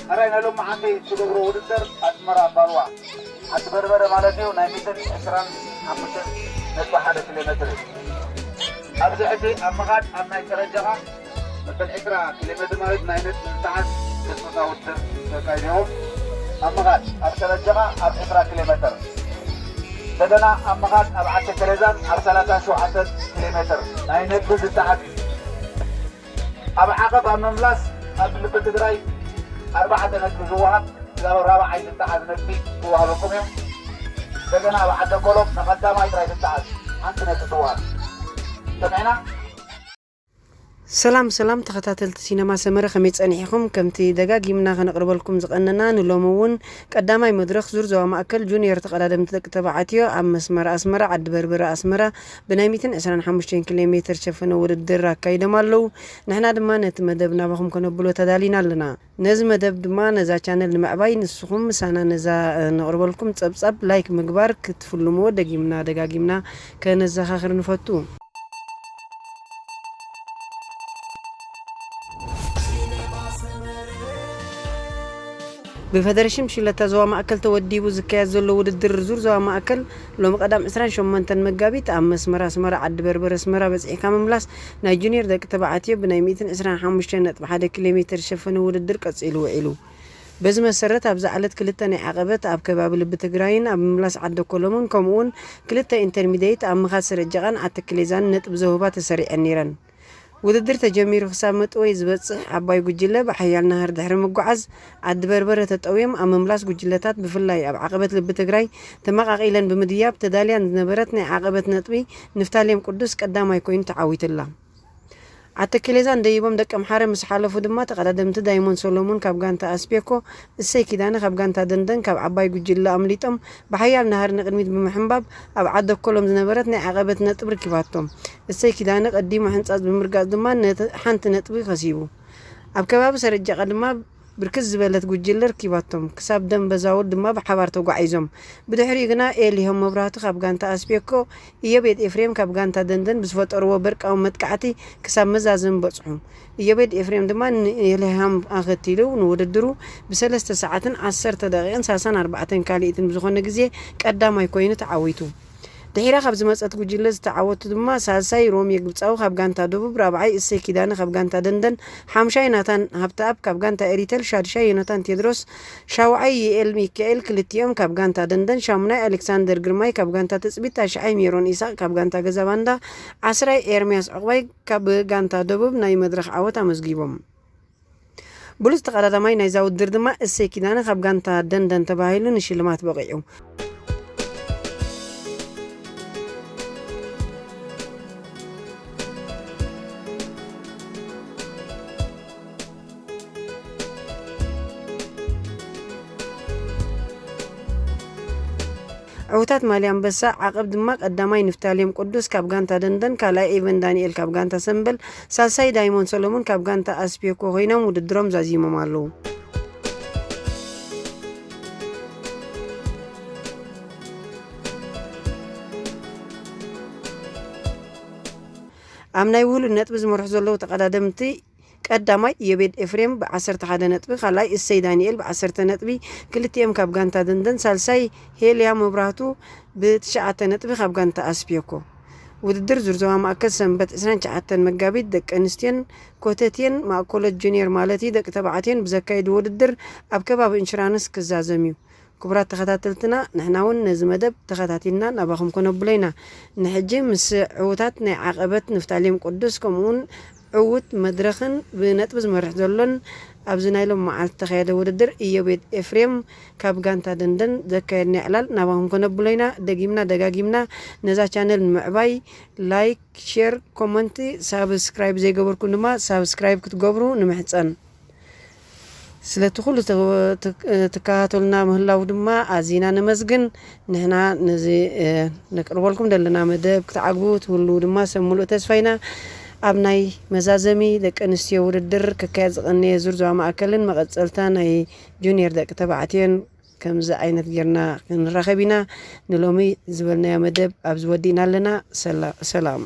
ሕራይ ናይ ሎማዓንቲ እትገብሮ ውድድር ኣስመራ ባልዋ ዓዲ በርበረ ማለት እዩ ናይ ሚእትን ዕስራን ሓሙሽተን ነጥቢ ሓደ ኪሎ ሜትር እዩ። ኣብዚ ሕጂ ኣብ ምኻድ ኣብ ናይ ተረጀቓ መበል ዕስራ ኪሎ ሜትር ማለት ናይ ነጥቢ ዝተሓዝ ክስታ ውድድር ተካይዲኦም ኣብ ምኻድ ኣብ ተረጀቓ ኣብ ዕስራ ኪሎ ሜትር እንደገና ኣብ ምኻድ ኣብ ዓዲ ከረዛን ኣብ ሰላሳ ሸውዓተ ኪሎ ሜትር ናይ ነጥቢ ዝተሓዝ ኣብ ዓቐብ ኣብ ምምላስ ኣብ ልቢ ትግራይ ኣርባዕተ ነጥቢ ዝወሃብ ክሳብ ራብዓይ ዝተሓዝ ነጥቢ ክወሃበኩም እዩ። እንደገና ኣብ ዓደ ኮሎም ንቐዳማይ ጥራይ ዝተሓዝ ሓንቲ ነጥቢ ትወሃብ። ሰሚዕና? ሰላም ሰላም ተኸታተልቲ ሲነማ ሰመረ፣ ከመይ ጸኒሕኹም? ከምቲ ደጋጊምና ከነቕርበልኩም ዝቐነና፣ ንሎሚ እውን ቀዳማይ መድረኽ ዙር ዞባ ማእከል ጁኒየር ተቐዳደምቲ ደቂ ተባዕትዮ ኣብ መስመር ኣስመራ ዓዲ በርበረ ኣስመራ ብናይ ሚእትን ዕስራን ሓሙሽተን ኪሎ ሜትር ሸፈነ ውድድር ኣካይዶም ኣለዉ። ንሕና ድማ ነቲ መደብ ናባኹም ከነብሎ ተዳሊና ኣለና። ነዚ መደብ ድማ ነዛ ቻነል ንምዕባይ ንስኹም ምሳና ነዛ ነቕርበልኩም ጸብጻብ ላይክ ምግባር ክትፍልምዎ ደጊምና ደጋጊምና ከነዘኻኽር ንፈቱ። ብፈደረሽን ብሽለታ ዞባ ማእከል ተወዲቡ ዝካየድ ዘሎ ውድድር ዙር ዞባ ማእከል ሎሚ ቀዳም ዕስራን ሸሞንተን መጋቢት ኣብ መስመር ኣስመራ ዓዲ በርበር ኣስመራ በጺሕካ ምምላስ ናይ ጁኒየር ደቂ ተባዕትዮ ብናይ ሚእትን ዕስራን ሓሙሽተን ነጥቢ ሓደ ኪሎ ሜትር ዝሸፈነ ውድድር ቀጺሉ ውዒሉ። በዚ መሰረት ኣብዛ ዕለት ክልተ ናይ ዓቐበት ኣብ ከባቢ ልቢ ትግራይን ኣብ ምምላስ ዓዲ ኮሎምን ከምኡውን ክልተ ኢንተርሚዲየት ኣብ ምኻድ ሰረጀቓን ዓተክሌዛን ነጥቢ ዘውህባ ተሰሪዐን ነይረን። ውድድር ተጀሚሩ ክሳብ መጥወይ ዝበጽሕ ዓባይ ጉጅለ ብሓያል ናህር ድሕሪ ምጉዓዝ ዓዲ በርበረ ተጠውዮም ኣብ ምምላስ ጉጅለታት ብፍላይ ኣብ ዓቐበት ልቢ ትግራይ ተመቓቒለን ብምድያብ ተዳልያን ዝነበረት ናይ ዓቐበት ነጥቢ ንፍታሌም ቅዱስ ቀዳማይ ኮይኑ ተዓዊትላ። ኣተኪሌዛን ደይቦም ደቂ ኣምሓረ ምስ ሓለፉ ድማ ተቐዳደምቲ ዳይሞን ሶሎሙን ካብ ጋንታ ኣስፔኮ፣ እሰይ ኪዳነ ካብ ጋንታ ደንደን ካብ ዓባይ ጉጅለ ኣምሊጦም ብሓያል ናህሪ ንቕድሚት ብምሕንባብ ኣብ ዓደ ኮሎም ዝነበረት ናይ ዓቐበት ነጥብ ርኪባቶም። እሰይ ኪዳነ ቀዲሙ ሕንጻጽ ብምርጋጽ ድማ ነቲ ሓንቲ ነጥቢ ከሲቡ። ኣብ ከባቢ ሰረጃቃ ድማ ብርክት ዝበለት ጉጅለ ርኪባቶም። ክሳብ ደንበዛውር ድማ ብሓባር ተጓዒዞም። ብድሕሪኡ ግና ኤሊሆም መብራህቱ ካብ ጋንታ ኣስፔኮ፣ ኢዮቤድ ኤፍሬም ካብ ጋንታ ደንደን ብዝፈጠርዎ በርቃዊ መጥቃዕቲ ክሳብ መዛዘሚ በጽሑ። ኢዮቤድ ኤፍሬም ድማ ንኤሊሃም ኣኸቲሉ ንውድድሩ ብሰለስተ ሰዓትን ዓሰርተ ደቂቕን ሰላሳን ኣርባዕተን ካልኢትን ብዝኾነ ግዜ ቀዳማይ ኮይኑ ተዓዊቱ። ድሒራ ካብ ዝመጸት ጉጅለ ዝተዓወቱ ድማ ሳልሳይ ሮሜ ግብጻዊ ካብ ጋንታ ደቡብ፣ ራብዓይ እሰይ ኪዳነ ካብ ጋንታ ደንደን፣ ሓምሻይ ናታን ሃብተኣብ ካብ ጋንታ ኤሪተል፣ ሻድሻይ ዮናታን ቴድሮስ፣ ሻውዓይ ይኤል ሚካኤል ክልቲኦም ካብ ጋንታ ደንደን፣ ሻሙናይ ኣሌክሳንደር ግርማይ ካብ ጋንታ ትጽቢት፣ ታሽዓይ ሜሮን ኢሳቕ ካብ ጋንታ ገዛ ባንዳ፣ ዓስራይ ኤርምያስ ዕቑባይ ካብ ጋንታ ደቡብ ናይ መድረኽ ዓወት ኣመዝጊቦም። ብሉጽ ተቐዳዳማይ ናይዛ ውድድር ድማ እሰይ ኪዳነ ካብ ጋንታ ደንደን ተባሂሉ ንሽልማት በቒዑ። ዕውታት ማልያ ኣንበሳ ዓቐብ ድማ ቀዳማይ ንፍታሌም ቅዱስ ካብ ጋንታ ደንደን፣ ካልኣይ ኤቨን ዳንኤል ካብ ጋንታ ሰምበል፣ ሳልሳይ ዳይሞን ሰሎሞን ካብ ጋንታ ኣስፔኮ ኮይኖም ውድድሮም ዛዚሞም ኣለዉ። ኣብ ናይ ውህሉል ነጥቢ ዝመርሑ ዘለዉ ተቐዳደምቲ ቀዳማይ ኢዮቤድ ኤፍሬም ብ ዓሰርተ ሓደ ነጥቢ፣ ካልኣይ እሰይ ዳንኤል ብ ዓሰርተ ነጥቢ፣ ክልቲኦም ካብ ጋንታ ደንደን፣ ሳልሳይ ሄልያ መብራህቱ ብትሽዓተ ነጥቢ ካብ ጋንታ ኣስፒዮኮ። ውድድር ዙር ዞባ ማእከል ሰንበት ዕስራን ትሽዓተን መጋቢት ደቂ ኣንስትዮን ኮተቴን ማእከሎት ጁኒየር ማለት እዩ ደቂ ተባዕትዮን ብዘካየዱ ውድድር ኣብ ከባቢ ኢንሹራንስ ክዛዘም እዩ። ክቡራት ተኸታተልትና፣ ንሕና እውን ነዚ መደብ ተኸታቲልና ናባኹም ከነብሎ ኢና። ንሕጂ ምስ ዕዉታት ናይ ዓቐበት ንፍታሌም ቅዱስ ከምኡውን ዕዉት መድረኽን ብነጥቢ ዝመርሕ ዘሎን ኣብዚ ናይ ሎም መዓልቲ ዝተኻየደ ውድድር ኢዮቤድ ኤፍሬም ካብ ጋንታ ደንደን ዘካየድናዮ ዕላል ናባኹም ከነብሎ ኢና። ደጊምና ደጋጊምና ነዛ ቻነል ንምዕባይ ላይክ፣ ሼር፣ ኮመንቲ፣ ሳብስክራይብ ዘይገበርኩም ድማ ሳብስክራይብ ክትገብሩ ንምሕጸን። ስለቲ ኩሉ ተ-፣ ተ-፣ ትከታተሉና ምህላው ድማ ኣዚና ነመስግን። ንሕና ነዚ፣ እ፣ ነቅርበልኩም ዘለና መደብ ክትዓግቡ ትህልዉ ድማ ሰብ ምሉእ ተስፋ ኢና። ኣብ ናይ መዛዘሚ ደቂ ኣንስትዮ ውድድር ክካየድ ዝቐነየ ዙር ዞባ ማእከልን መቐጸልታ ናይ ጁኒየር ደቂ ተባዕትዮን ከምዚ ዓይነት ጌርና ክንራኸብ ኢና። ንሎሚ ዝበልናዮ መደብ ኣብዚ ወዲእና ኣለና። ሰላ-፣ ሰላም።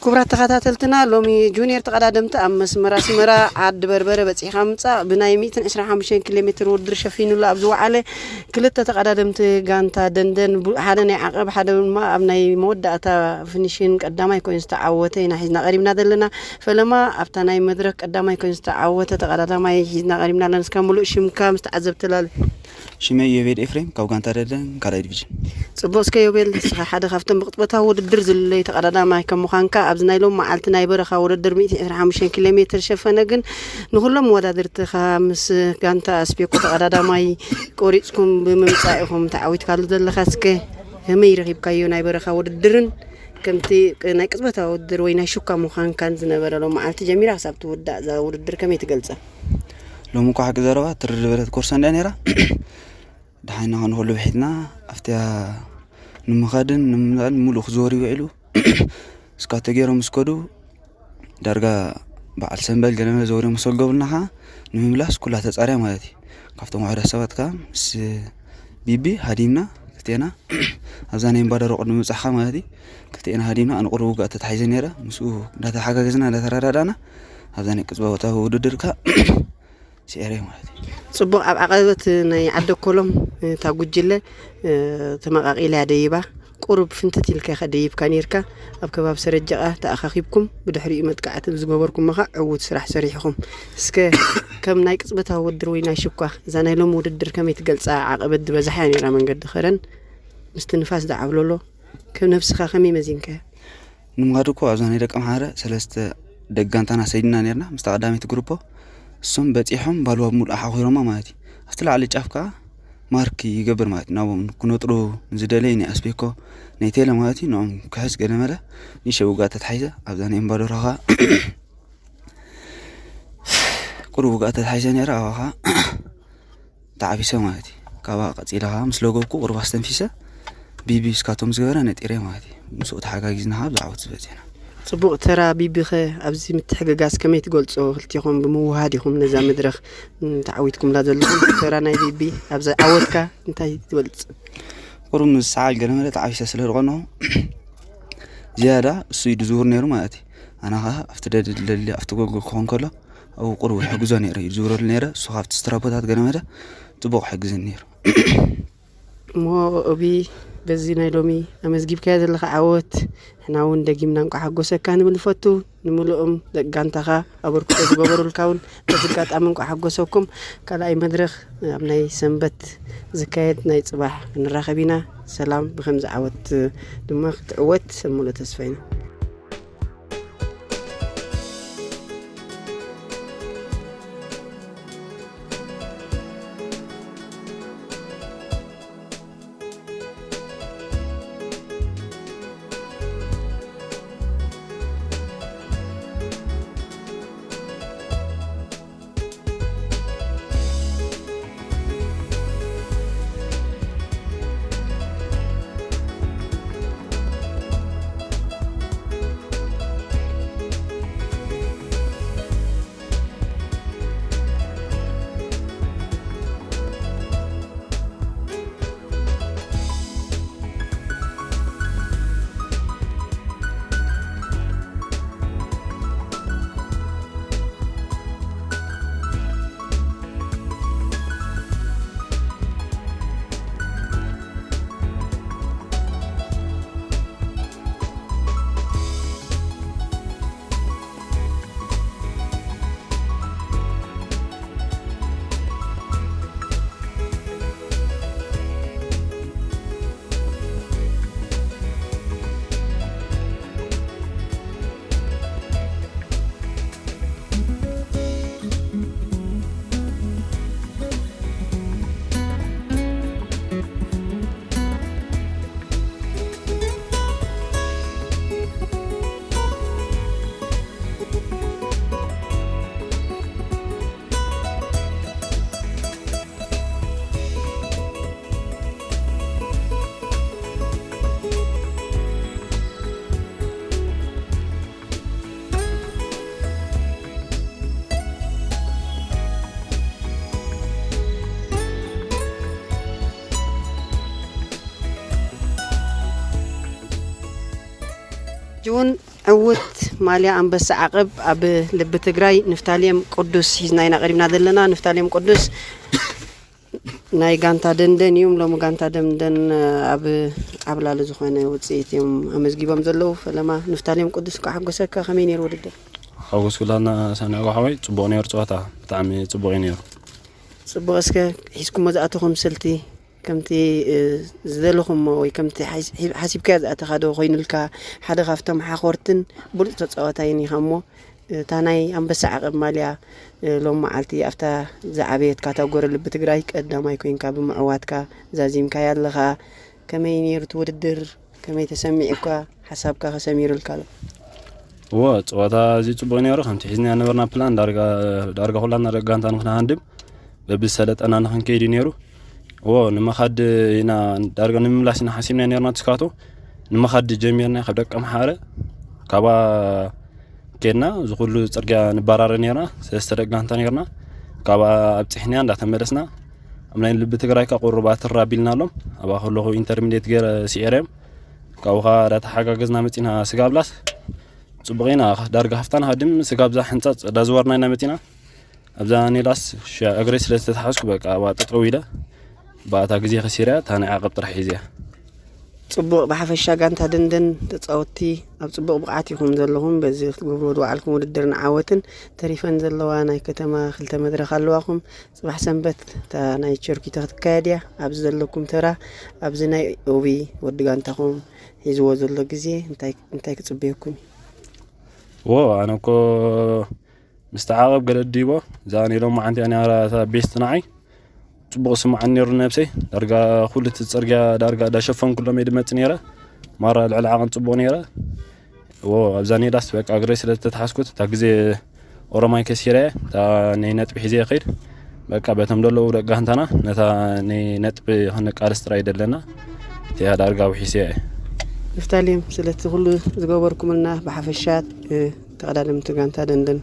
ክቡራት ተኸታተልትና፣ ሎሚ ጁኒየር ተቐዳደምቲ ኣብ መስመር ኣስመራ ዓዲ በርበረ በጺሕካ ምጻእ ብናይ ሚእትን ዕስራን ሓሙሽተን ኪሎ ሜትር ውድድር ሸፊኑሉ ኣብ ዝወዓለ፣ ክልተ ተቐዳደምቲ ጋንታ ደንደን ቡ-፣ ሓደ ናይ ዓቐብ ሓደ ድማ ኣብ ናይ መወዳእታ ፊኒሽን ቀዳማይ ኮይኑ ዝተዓወተ ኢና ሒዝና ቀሪብና ዘለና። ፈለማ ኣብታ ናይ መድረክ ቀዳማይ ኮይኑ ዝተዓወተ ተቐዳዳማይ ሒዝና ቀሪብና ኣለና። እስካ ሙሉእ ሽምካ ምስ ተዓዘብቲ ላለ። ሽመይ ዮቤል ኤፍሬም ካብ ጋንታ ደደን ካልኣይ ዲቪዥን። ጽቡቅ፣ እስከ ዮቤል፣ ንስኻ ሓደ ካብቶም ብቅጽበታዊ ውድድር ዝልለዩ ተቐዳዳማይ ከም ምዃንካ፣ ኣብዚ ናይ ሎም መዓልቲ ናይ በረኻ ውድድር ሚእቲ ዕስራን ሓሙሽተን ኪሎ ሜትር ሸፈነ ግን ንኹሎም መወዳድርትኻ ምስ ጋንታ ኣስቤኮ ተቐዳዳማይ ቆሪጽኩም ብምምጻእ ኢኹም ተዓዊትካሉ ዘለኻ። እስከ ከመይ ረኺብካዮ ናይ በረኻ ውድድርን ከምቲ ናይ ቅጽበታዊ ውድድር ወይ ናይ ሹካ ምዃንካን ዝነበረ ሎም መዓልቲ ጀሚራ ክሳብ ትውዳእ እዛ ውድድር ከመይ ትገልጻ? ሎም እኳ ሓቂ ዘረባ ትርር ዝበለት ኮርሳ እንድያ ነይራ። ደሓና ንኹሉ ብሒትና ኣብቲያ ንምኻድን ንምምጻእን ምሉእ ክዞር ይውዕሉ። እስካቶ ገይሮም ምስ ከዱ ዳርጋ በዓል ሰንበል ገለመለ ዘውርዮም ምስ ወገቡልና ኸዓ ንምምላስ ኩላ ተጻርያ ማለት እዩ። ካብቶም ውሑዳት ሰባት ከኣ ምስ ቢቢ ሃዲምና ክልቴና ኣብዛ ናይ እምባደሮ ቅድሚ ምብጻሕካ ማለት እዩ። ክልቴና ሃዲምና ኣነ ቁሩብ ውግኣት ተታሒዘ ነይረ። ምስኡ እንዳተሓጋገዝና እንዳተረዳዳእና ኣብዛ ናይ ቅጽበታዊ ውድድር ከኣ ስዒረ ማለት እዩ። ጽቡቕ፣ ኣብ ዓቐበት ናይ ዓደ ኮሎም እታ ጉጅለ፣ እ፣ ተመቓቒላ እያ ደይባ። ቁሩብ ፍንትት ኢልካ ኢኻ ደይብካ ኔርካ። ኣብ ከባቢ ሰረጀቓ ተኣኻኺብኩም፣ ብድሕሪኡ መጥቃዕቲ ዝገበርኩም ኸኣ ዕዉት ስራሕ ሰሪሕኹም። እስከ ከም ናይ ቅጽበታዊ ውድድር ወይ ናይ ሽኳ፣ እዛ ናይ ሎሚ ውድድር ከመይ ትገልጻ? ዓቐበት ዝበዝሓ እያ ኔራ፣ መንገዲ ኸረን ምስቲ ንፋስ ዝዓብለሎ። ከም ነብስኻ ከመይ መዚንካያ? ንምኻድ እኮ ኣብዛ ናይ ደቂ ኣምሓረ ሰለስተ ደቂ ጋንታና ሰይድና ኔርና፣ ምስታ ቀዳመይቲ ግሩፖ። እሶም በጺሖም ባልዋ ብምሉኣ ሓኺሮማ ማለት እዩ። ኣብቲ ላዕሊ ጫፍ ከኣ ማርክ ይገብር ማለት እዩ። ናብኦም ክነጥሩ ንዝደለዩ ናይ ኣስቤኮ፣ ናይ ቴለ ማለት እዩ፣ ንኦም ክሕዝ ገለ መለ ንእሽተይ ውግኣት ተታሒዘ። ኣብዛ ናይ እምባዶራ ከኣ ቁሩብ ውግኣት ተታሒዘ ነይረ፣ ኣብኣ ከኣ ተዓቢሰ ማለት እዩ። ካብኣ ቀጺለ ከኣ ምስ ለገብኩ ቁሩብ ኣስተንፊሰ፣ ቢቢ እስካቶም ዝገበረ ነጢረ ማለት እዩ። ምስኡ ተሓጋጊዝና ከኣ ብዛዕባ እቲ ዝበጺሕና። ጽቡቕ፣ ተራ ቢቢኸ ኣብዚ ምትሕግጋዝ ከመይ ትገልጾ? ክልቲኹም ብምውህሃድ ኢኹም ነዛ መድረኽ፣ ም፣ ተዓዊትኩምላ ዘለኹም። ተራ ናይ ቢቢ ኣብዚ ዓወትካ እንታይ ትገልጽ? ቁሩብ ምስ ሰዓል ገለ መለ ተዓቢሰ ስለ ዝቐነኹ፣ ዝያዳ እሱ እዩ ዝዝውር ነይሩ ማለት እዩ። ኣነ ኸኣ ኣብቲ ደድል ደሊ ኣብቲ ጎልጎል ክኾን ከሎ፣ ኣብኡ ቁሩብ ይሕግዞ ነይረ፣ ይዝውረሉ ነይረ። እሱ ካብቲ ስትራፖታት ገለ መለ ጽቡቕ ይሕግዘኒ ነይሩ። እሞ ኦቢ፣ በዚ ናይ ሎሚ ኣመዝጊብካዮ ዘለኻ ዓወት፣ ንሕና እውን ደጊምና እንቋዕ ሓጎሰካ ንብል ንፈቱ። ንምሉኦም ደቂ ጋንታኻ ኣበርክቶ ዝገበሩልካ እውን በዚ ኣጋጣሚ እንቋዕ ሓጎሰኩም። ካልኣይ መድረኽ ኣብ ናይ ሰንበት ዝካየድ ናይ ጽባሕ ክንራኸብ ኢና። ሰላም፣ ብኸምዚ ዓወት ድማ ክትዕወት ሰብ ሙሉእ ተስፋ ኢና። ሕጂ እውን ዕውት ማልያ ኣንበሳ ዓቐብ ኣብ ልቢ ትግራይ ንፍታሌም ቅዱስ ሒዝና ኢና ቀሪብና ዘለና። ንፍታሌም ቅዱስ ናይ ጋንታ ደንደን እዮም። ሎሚ ጋንታ ደንደን ኣብ ዓብላሊ ዝኾነ ውፅኢት እዮም ኣመዝጊቦም ዘለዉ። ፈለማ ንፍታሌም ቅዱስ፣ እንኳዕ ሓጎሰካ። ከመይ ነይሩ ውድድር? ሓጎስ ኩላና። ሳኒ ኣጓ ሓወይ፣ ፅቡቕ ነይሩ ፀወታ፣ ብጣዕሚ ፅቡቕ እዩ ነይሩ። ፅቡቕ። እስከ ሒዝኩሞ ዝኣተኹም ስልቲ ከምቲ ዝደለኹሞ ወይ ከምቲ ሓሲብካዮ ዝኣተኻ ዶ ኮይኑልካ? ሓደ ካብቶም ሓኾርትን ብሉፅ ተፃዋታይን ኢኻ እሞ፣ እታ ናይ ኣንበሳ ዓቐብ ማልያ ሎም መዓልቲ ኣብታ ዝዓበየት ካታጎሪ ልቢ ትግራይ ቀዳማይ ኮይንካ ብምዕዋትካ ዛዚምካያ ኣለኻ። ከመይ ነይሩ እቲ ውድድር? ከመይ ተሰሚዑካ? ሓሳብካ ከሰሚሩልካ ኣሎ? እዎ፣ ፀወታ እዚ ፅቡቅ ነይሩ። ከምቲ ሒዝና ነበርና ፕላን፣ ዳርጋ ዳርጋ ኩላና ደቂ ጋንታ ንክንሃንድም በብዝሰለጠና ንክንከይድ እዩ ነይሩ። እዎ፣ ንምኻድ ኢና፣ ዳርጋ ንምምላስ ኢና ሓሲብና ነርና። ትስካቶ ንምኻድ ጀሚርና ካብ ደቂ ኣምሓረ፣ ካባ ኬድና፣ እዚ ኩሉ ፅርግያ ንባራረ ነርና። ሰለስተ ደቂ ጋንታ ነርና። ካባ ኣብፅሕና እንዳተመለስና፣ ኣብ ናይ ልቢ ትግራይ ካ ቁሩብ ኣትራ ኣቢልና ኣሎም። ኣብኣ ከለኹ ኢንተርሚዲየት ገይረ ስዒረ እዮም። ካብኡ ኸዓ እንዳተሓጋገዝና መፂና። ስጋብ ላስ ፅቡቕ ኢና፣ ዳርጋ ሃፍታና ሃድም። ስጋብ እዛ ሕንፃፅ እንዳዝወርና ኢና መፂና። ኣብዛ ኔላስ ሻ-፣ እግረይ ስለ ዝተታሓዝኩ በቃ ኣብኣ ጠጠው ኢለ፣ ብኣታ ግዜ ከሲረ እያ፣ እታ ናይ ዓቐብ ጥራሕ ሒዘ እያ። ፅቡቕ። ብሓፈሻ ጋንታ ደንደን ተፃወትቲ ኣብ ፅቡቕ ብቕዓት ኢኹም ዘለኹም። በዚ ክትገብርዎ ዝወዓልኩም ውድድርን ዓወትን፣ ተሪፈን ዘለዋ ናይ ከተማ ክልተ መድረኽ ኣለዋኹም። ፅባሕ ሰንበት እታ ናይ ቸርኪቶ ክትካየድ እያ። ኣብዚ ዘለኩም ተራ፣ ኣብዚ ናይ ኦቢ ወዲ ጋንታኹም ሒዝዎ ዘሎ ግዜ እንታይ እንታይ ክፅበየኩም እዩ? ዎ፣ ኣነ እኮ ምስቲ ዓቐብ ገለ ድይቦ፣ እዛ ናይ ሎማዓንቲ እያ ነይራ እታ ቤስት ንዓይ። ጽቡቕ ስምዓኒ ነይሩ ነብሰይ። ዳርጋ ኩሉ እቲ ጽርግያ ዳርጋ እንዳሸፈንኩሎም እየ ድመጽእ ነይረ። ማራ ልዕሊ ዓቐን ጽቡቕ ነይረ። ዎ፣ ኣብዛ ኔዳስ በቃ እግረይ ስለ ዝተትሓዝኩት፣ እታ ግዜ ኦሮማይ ከሲረ እየ፣ እታ ናይ ነጥቢ ሒዘ እየ ከይድ። በቃ በቶም ዘለዉ ደቂ ጋንታና ነታ ናይ ነጥቢ ክንቃለስ ጥራይ ደለና። እቲኣ ዳርጋ ውሒሰ እየ። ንፍታሌም፣ ስለቲ ኩሉ ዝገበርኩምልና ብሓፈሻ፣ እ፣ ተቐዳደምቲ ጋንታ ደንደን፣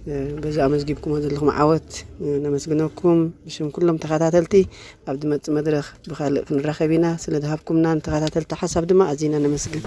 እ፣ በዚ ኣመዝጊብኩሞ ዘለኹም ዓወት፣ እ፣ ነመስግነኩም። ብሽም ኩሎም ተኸታተልቲ፣ ኣብ ዝመጽእ መድረኽ ብኻልእ ክንራኸብ ኢና። ስለ ዝሃብኩምና ንተኸታተልቲ ሓሳብ ድማ ኣዚና ነመስግን።